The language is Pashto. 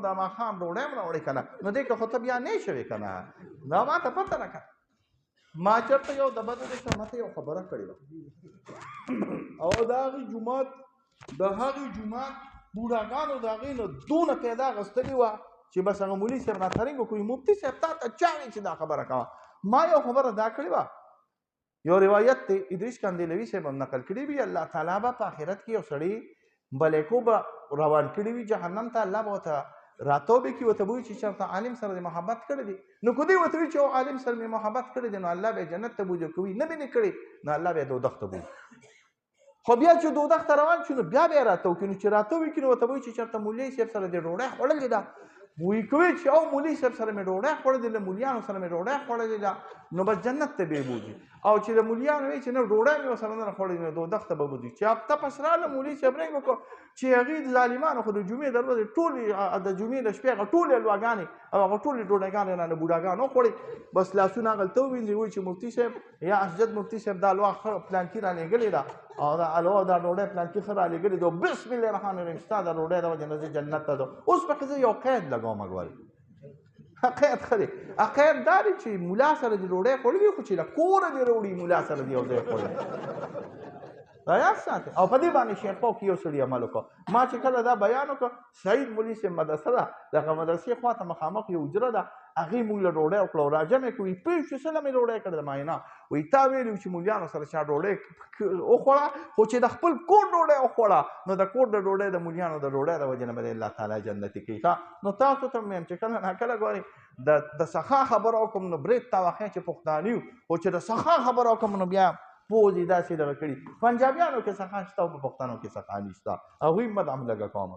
دا ماښام ډوډۍ هم راوړې که نه، نو دې که خو ته بیا نه شوې که نه، دا ما ته پته ده که ما چېرته یو د بدو دې ماته یو خبره کړې وه. او د هغې جومات، د هغې جومات بوډاګانو د هغې نه دونه پیدا غستلې وه چې بس هغه مولوي صاحب راته رنګ وکړي، مفتي صاحب تا ته چا ویل چې دا خبره کوه؟ ما یو خبره دا کړې وه، یو روایت دی، ادریس کندیلوي صاحب هم نقل کړی وي، الله تعالی به په آخرت کې یو سړی ملایکو به روان کړي وي جهنم ته، الله به ورته راتو به کړي، ورته به وایي چې چېرته عالم سره دې محبت کړی دی، نو که دوی ورته وایي چې او عالم سره مې محبت کړی دی، نو الله به یې جنت ته بوځي، که وایي نه مې نه کړی نو الله به یې دوزخ ته بوځي. خو بیا چې دوزخ ته روان شي نو بیا به یې راتو کړي، نو چې راتو وکړي نو ورته وایي چې چېرته مولوي صاحب سره دې ډوډۍ خوړلې ده، وایي کوي چې او مولوي صاحب سره مې ډوډۍ خوړلې ده، له مولیانو سره مې ډوډۍ خوړلې ده، نو بس جنت ته به یې بوځي. او چې له مولیانو وایي چې نه ډوډۍ مې ورسره نه ده خوړلې، نو دوزخ ته به بوځي. چې هفته پس راغله مولوي صاحب رنګ وکړو چې هغې ظالمانو خو د جمعې د ورځې ټولې، د جمعې د شپې هغه ټولې الواګانې او هغه ټولې ډوډۍګانې رانه بوډاګانو وخوړې، بس لاسونه هغلته ووینځي، وایي چې مفتي صاحب یا اسجد مفتي صاحب دا الوا ښه پلانکي رالېږلې ده او دا الوا دا ډوډۍ پلانکي ښه رالېږلې ده، بسم الله الرحمن الرحیم ستا د ډوډۍ د وجې نه زه جنت ته ځم. اوس پکې زه یو قید لګوم، ګورې قید ښه دی، قید دا دی چې ملا سره دې ډوډۍ خوړلې خو چې له کوره دې راوړي ملا سره دې یو ځای خوړلې، دا یاد ساتئ. او په دې باندې شیرپاو کې یو سړي عمل وکړ. ما چې کله دا بیان وکړ، سعید مولوي صاحب مدرسه ده، دغه مدرسې خوا ته مخامخ یو حجره ده، هغې موږ له ډوډۍ وکړه او راجم یې کړو، وایي پوه شو څه له مې ډوډۍ کړې ده؟ ما یې نه، وایي تا ویلي چې مولویانو سره چا ډوډۍ وخوړه، خو چې د خپل کور ډوډۍ وخوړه نو د کور د ډوډۍ د مولویانو د ډوډۍ د وجې نه به الله تعالی جنتي کوي. ښه، نو تاسو ته وایم چې کله ناکله ګورئ د سخا خبره وکړم نو برېت تا وښیه چې پښتانه یو، خو چې د سخا خبره وکړم نو بیا پوزې داسې دغه کړي. پنجابیانو کې سخا شته او په پښتنو کې سخا نشته، هغوی مدام لږه کوم.